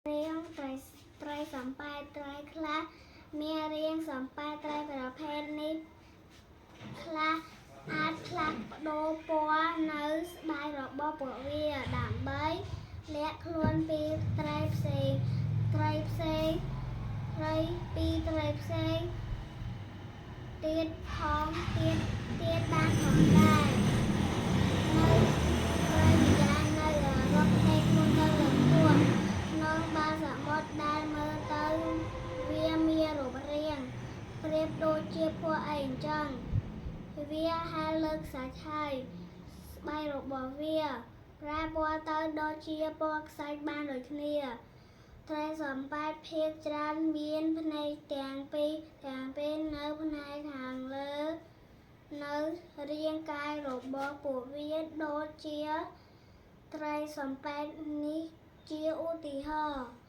រាងត្រីត្រីសំប៉ែតត្រីខ្លះមានរាងសំប៉ែតត្រីប្រភេទនេះខ្លះអាចផ្លាស់ប្ដូរពណ៌នៅស្បែករបស់ពួកវាដើម្បីលាក់ខ្លួនពីត្រីផ្សេងត្រីផ្សេងត្រីពីត្រីផ្សេងទៀតផងទៀតទៀតបានផងដែរនៅត្រីម្យ៉ាងនៅអឺរ៉ុបភេទខ្លួនទៅលើខ្ពស់ក្នុងបាល់សមុទ្រដែលមើលទៅវាមានរូបរាងប្រៀបដូចជាពស់អីអញ្ចឹងវាហែលលើខ្សាច់ហើយស្បែករបស់វាប្រែពណ៌ទៅដូចជាពណ៌ខ្សាច់បានដូចគ្នា ត្រីសំប៉ែតភាគច្រើនមានភ្នែកទាំងពីរទាំងពីរនៅផ្នែកខាងលើនៅរាងកាយរបស់ពួកវាដូចជាត្រីសំប៉ែតនេះជាឧទាហរណ៍។